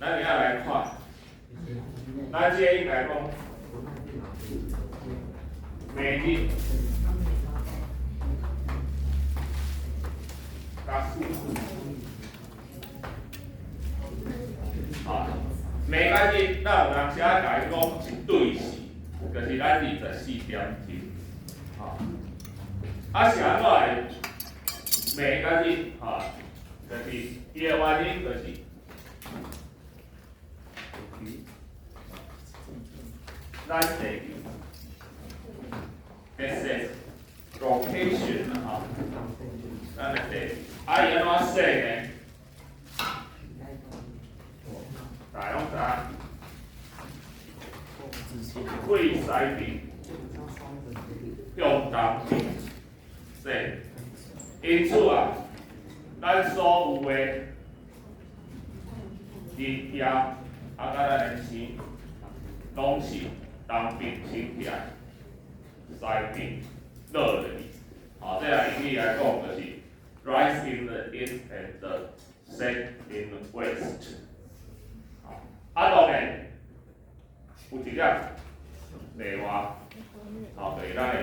咱今仔來看，咱這個應該講明日佮四啊，明佮日，咱有當時仔共伊講一對時，就是咱24點鐘。啊，是按怎會明佮日？吼，就是伊的原因就是，咱地球 axis rotation 啦，吼，咱的地球，啊，伊按怎踅呢？大家攏知影，對西邊向東邊踅，因此啊，咱所有的日夜啊，佮咱的星，攏是東邊升起來，西邊落落去。吼，這個英語來講就是 rise in the east and set in the west。啊，當然有一點例外，吼，就是咱的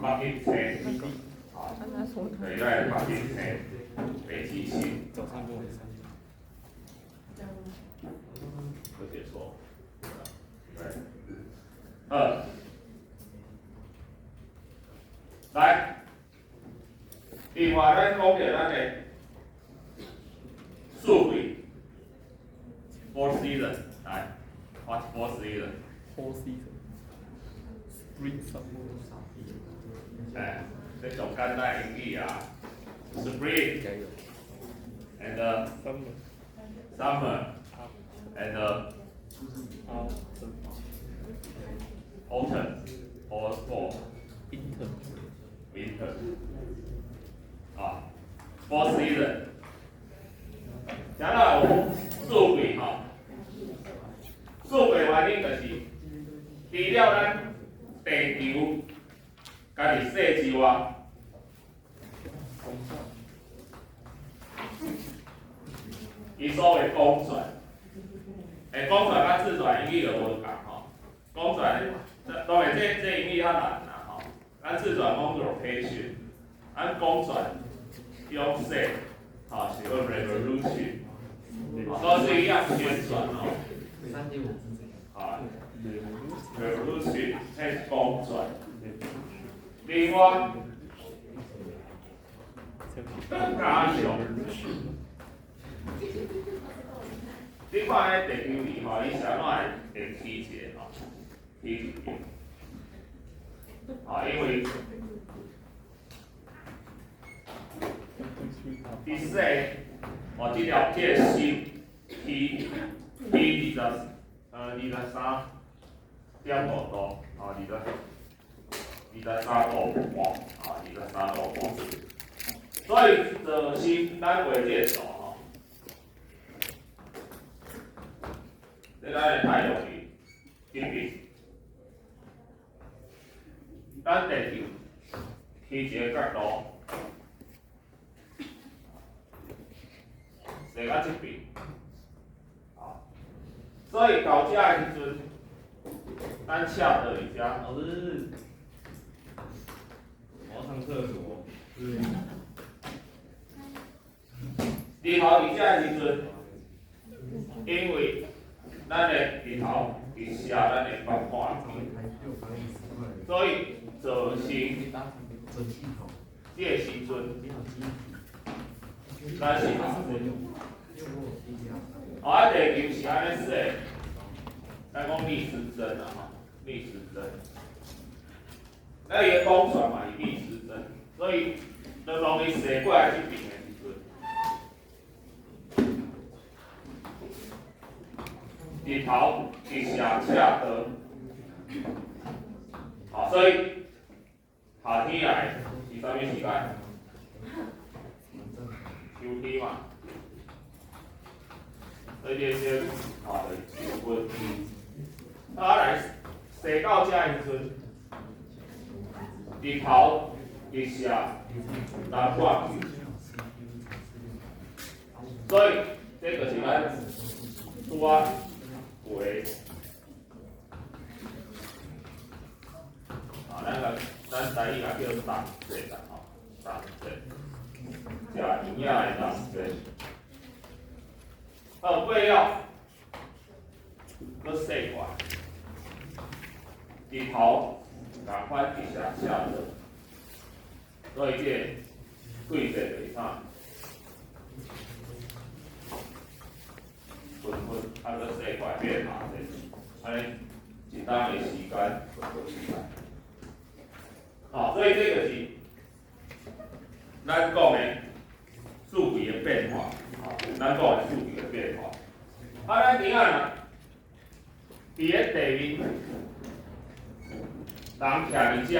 北極星，吼，就是咱的北極星、北極星。有寫錯，對，好，來，另外咱講著咱的四季，four season，來，what four season？ Four season. Spring, summer. 哎，這上簡單英語啊，spring and Summer. summer and Autumn. Autumn or fall. Winter. Winter 啊，four season。啥啦有四季吼？四季原因就是，除了咱地球家己踅之外，伊所謂公轉，欸，公轉佮自轉英語就無仝吼。公轉，當然這英語較難啦吼。咱自轉講 rotation，咱公轉用踅，吼是個 revolution，都是一樣旋轉哦。啊，revolution 係公轉。另外，加上，你看彼地球儀吼，伊是按怎會起一个吼？起一邊。啊，因為佇踅，哦，這條這個心起起23.5度，啊，23度半，啊，23度半。所以造成咱畫這個圖吼，這咱的太陽佇這邊，咱地球起一个角度，踅到這邊，啊，所以到這的時陣，咱赤道佇遮。老師，我要上廁所。日頭佇遮的時陣，因為咱的日頭直射咱的北半球，所以造成這個時陣，咱是夏天。啊，地球是按呢踅，咱講逆時針啊，吼，逆時針。咱伊的公轉嘛是逆時針，所以當當伊踅過來這邊的時陣，日頭直射赤道，好，所以夏天來是啥物時間？秋天嘛。所以這些啊，就是秋分。啊，來踅到遮的時陣，日頭直射南半球，所以這就是咱拄仔畫的。啊，咱個咱台語也叫冬節啦，吼，冬節，食圓仔的冬節。好，過了，閣細過來，日頭仝款直射赤落，所以這個季節就是啥？春分，啊，閣細過來變夏節，按呢一冬的時間就過去來。哦，所以這就是咱講的四季的變化，哦，咱講的四季的變化。啊，咱今仔若佇咧地面，人徛佇遮，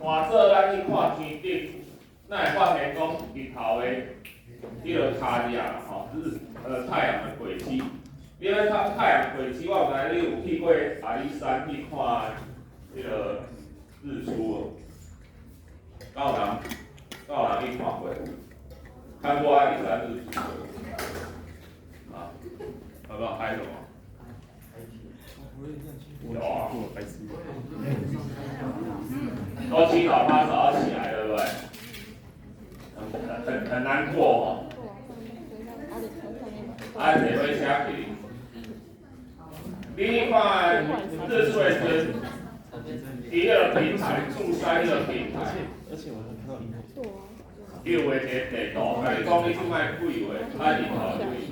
換做咱去看天頂，咱會發現講日頭的彼個跤跡啦，吼，太陽的軌跡。你欲看太陽軌跡，我毋知你有去過阿里山去看彼個日出無？敢有人？敢有人去看過？看過阿里山日出無？啊？有沒有拍什麼？有啊。都七早八早要起來，對不對？很難過吼。啊，坐火車去。你去看日出的時陣，佇彼個平台，柱山彼個平台，伊有畫一個地圖，共你講你這擺幾月，啊日頭幾時。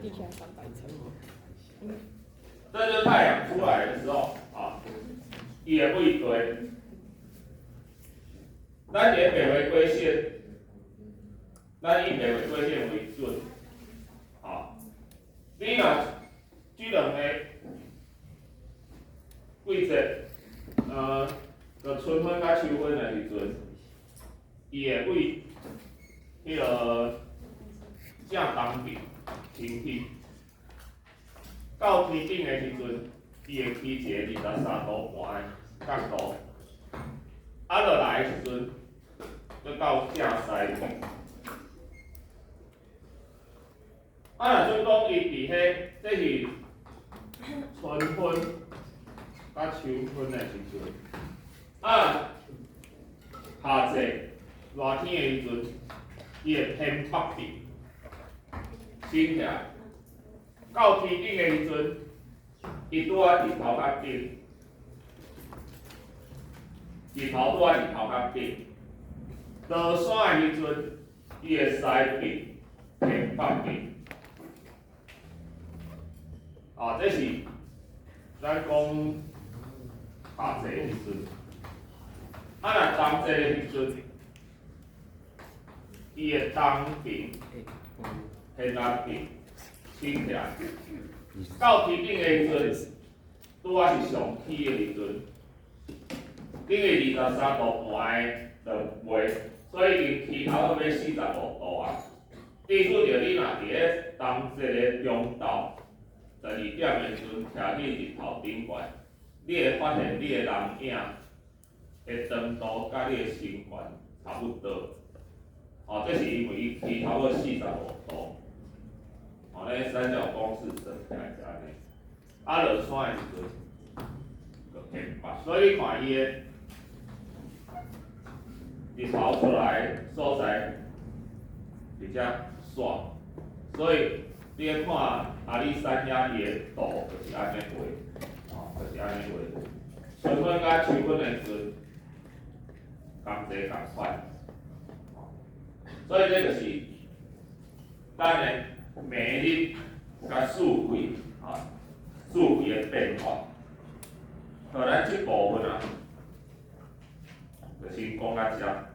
地下300層。這就是太陽出來的時候啊，伊的位置。咱佇咧白話軌線，咱以白話軌線為準，啊，你若這兩个季節，就春分佮秋分的時陣，伊會對彼个正東邊升起，到天頂的時陣，伊會起一个23度半的角度，啊落來的時陣，閣到正西邊。啊，若準講伊佇彼，這是春分佮秋分的時陣，啊，夏季熱天的時陣，伊會偏北邊升起來，到天頂的時陣，伊拄仔日頭較頂，日頭拄仔日頭較頂，落山的時陣，伊會西邊偏北邊。啊，這是咱講夏季的時陣，啊，若冬季的時陣，伊會東邊偏南邊升起來，到天頂的時陣，拄仔是上起的時陣，等於23度半的兩倍，所以伊起頭欲45度啊。意思著你若佇咧冬季的中晝12點的時陣，徛佇日頭頂懸，你會發現你的人影的長度佮你的身懸差不多。哦，這是因為伊起頭欲45度。哦，咧三角公式算起來是按呢。啊，落山的時陣，就偏北，所以你看伊的日頭出來所在佇遮煞，所以你咧看阿里山遐伊的圖就是按呢畫，哦，就是按呢畫。春分佮秋分的時陣，仝齊仝款，所以這就是咱的每日佮四季，啊，四季的變化。好，咱這部分啊，就先講到遮。